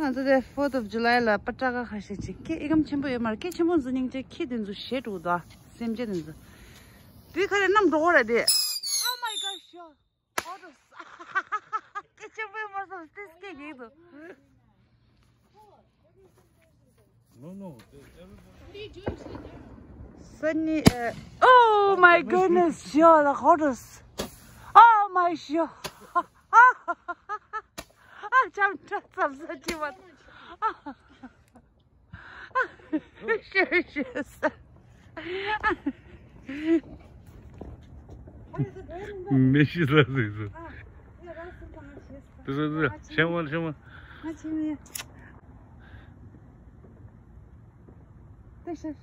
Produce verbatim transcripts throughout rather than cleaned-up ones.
ང་ཚོ་དེ་Fourth of July ལ་པ་ཏྲ་ཀ་ཁ་ཤས་ཅིག་ཁྱི་ཨི་ཀམ་ཆེན་པོ་ཡོད་མ་རེད། ཁྱི་ཆེན་པོ་འཛུ་སྙིང་རྗེ། ཁྱི་དེ་ཚོ་ཞེད་འགྲོ་གི་འདུག་སེམས་ཅན་དེ་ཚོ། དེ་ཁ་རེ་ནམ་འགྲོ་གོ་ར་དེ། Oh my God, sure. Otters. ཁྱི་ཆེན་པོ་ཡོད་མ་སོང་སྟེ་སྐད་ཡིག་འདུག No, no. Sunny, uh, oh my goodness, sure, the otters. Oh my, sure. ཨ་ཅམ་ཏྲ་ཙམ་ས་ཅི་བ། ཤེས་ཤེས་ས། མི་ཤི་ས་ཟིག་སོ། དེ་ཚོ་དེ་ཚོ་ཤེས་མ་ཤེས་མ། ང་ཆེ་མི་ཡ། དེ་ཤེས།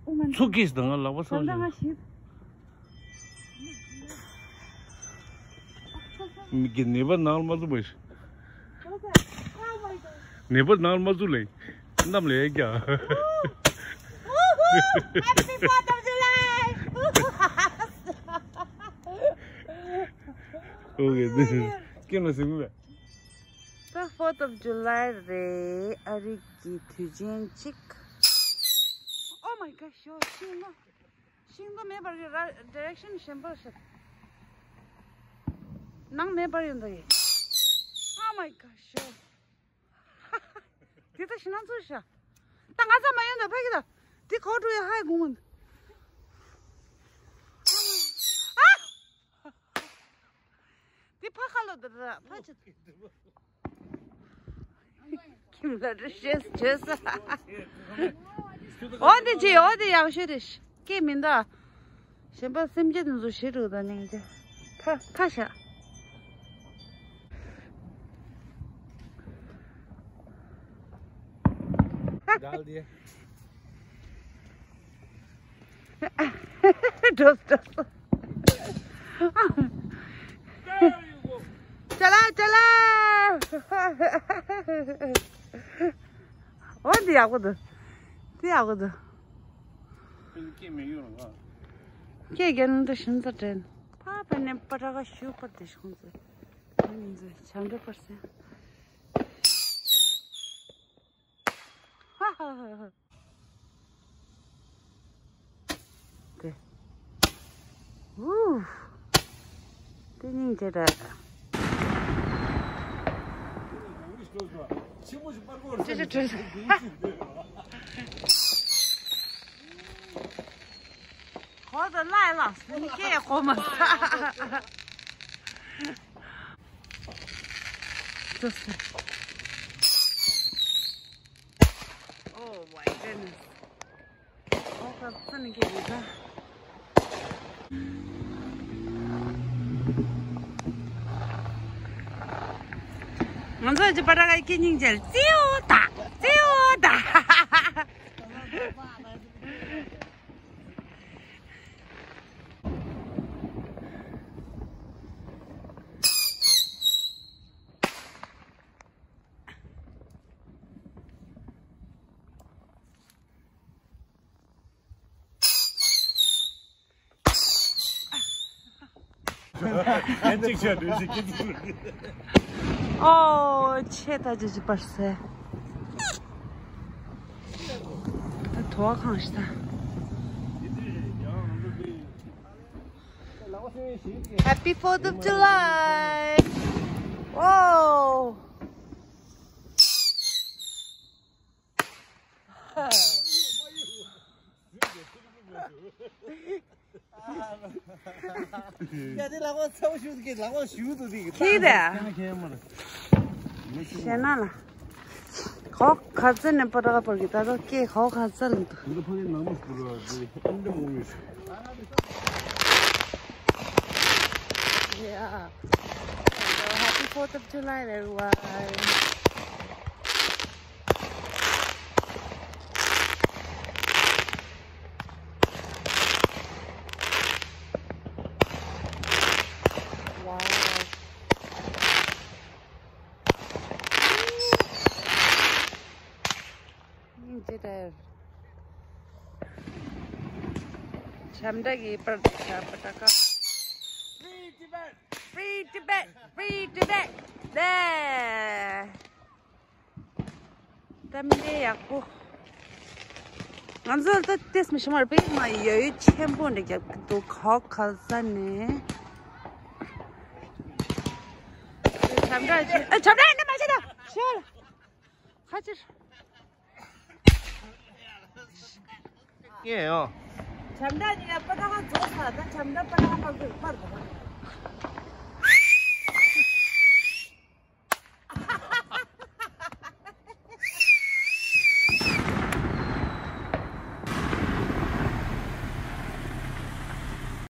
ཨོ་མ། ཚུགས་ཀྱིས་དང་ང་ལག་པ་ད་ཚོགས་ལྟ་ཤིང་། ང་ཤེས། མིག་གི་ནད་པ་ནང་ལ་མ་བཙུགས་པ་ཞིག་ནད་པ་ནང་ལ་མ་བཙུགས་ལེ། གནམ་ལས་རྒྱ། Happy Fourth of July. Okay, this is. སྐྱེ་ལ་ཟིན་མེད། ད་Fourth of July རེད། ཨ་རི་གི་དུས་ཆེན་གཅིག Oh my God, ཤོ་ཤིང་ལོ། ཤིང་ཏོག་མེད་པར་ཡོད་ར། Direction གཞན་པ་ཤོད། ནང་མེད་པར་ཡོད་འདུག Oh my God, ཤོ། དེ་ད་ཤི་ན་ཚོད་ཤ། ད་ང་ཚ་མ་ཡོང་ད་ཕ་གི་ད། དེ་གོ་འགྲོ་ཡ་ཧའི་གུང་མོ། ཨ། དེ་ཕ་ཁ་ལོ་ད་ད་ཕ་ཆི། ཁྱིམ་ལ་རི་ཤེས་བྱོས་ས། འོ་དེ་ཅི་འོ་དེ་ཡག་ཤོས་རེད། སྐད་མི་འདའ། གཞན་པ་སེམས་ཅན་དེ་ཚོ་ཞེ་དྲུག་དང་སྙིང་རྗེ། ཁ་ཁ་ཤ། འགྲོ་འགྲོ། ཅ་ལག་ཅ་ལག་འོ་འདི་ཡག་པོ་འདུག་འདི་ཡག་པོ་འདུག་སྐད་རྒྱན་འདི་ཤིན་ཏུ་དྲན། ཕ་ཕ་ནས་པ་ཏྲ་ཀ་ཞུ་པར་དེ་ཤོང་ཚེ། ཨ་ནི་ཚེ་བྱམས་འདྲ་པར་སེ། ཧ་ཧ་ཧ་ཧ། དེ། ཝུ། དེ་སྙིང་རྗེ་རེད། ཅི་ཅི་ཅི། གོ་ད་ལ་ལ་སུ་ནི་སྐད་གོ་མ་ས། Oh my goodness. ཨོ་ཁ་ཚ་ནི་ཁེ་གི་ད། ང་ཚོ་ཅི་པ་ཏྲ་ཀ་སྐད་སྙིང་རྗེ། ཙིའོ་ད། ཙིའོ་ད། ཨོ་ཆེ་ད་ཅི་ཅི་པར་སེ། ད་དོ་གང་ཤི་ད། Happy Fourth of July. ཨོ། ཡ་དེ་ལག་པ་ཚ་བོ་ཞུ་དུ་གི་ལག་པ་ཞུ་དུ་དེ་གི་ཁྱི་དེ། ཞེ་ན་ལ། གོ་ག་ཚོད་ནས་པ་ཏྲ་ཀ་པར་གི་ད་རོ་ཀེ་གོ་ག་ཚོད་ལ་འདུག་འདི་ཕ་གི་ནང་མ་སྐུར་བ་དེ་ཨིན་དྲ་མོ་མི་ཤི། Yeah. So, happy Fourth of July, everyone. Wow. སྙིང་རྗེ་རེད། བྱམས་བརྩེ་གི་པར་དེ་ཤ་པ་ཏྲ་ཀ Free Tibet! Free Tibet! Free Tibet! Yeah! གཏམ་དཔེ་ཡག་པོ། ང་ཚོ་ད་ཏེས་མི་ཤི་མར་པེ་མ་ཡོད་ཆེན་པོ་འདྲ་རྒྱབ་ཀྱི་འདུག་ཁོག་ཁ་ས་ནས། ཁྱབ་བསྒྲགས་བྱེད། ཨ། ཁྱབ་བསྒྲགས་ནི་མ་བྱེད་ད། ཤོར། ཁ་ཕྱིར། ངས་ཡང་ཁྱབ་བསྒྲགས་ནི་པ་ཏ་ཁ་རྫོགས་ས་ད་ཁྱབ་བསྒྲགས་པ་ཏ་ཁ་པར་དུ་པར་དུ།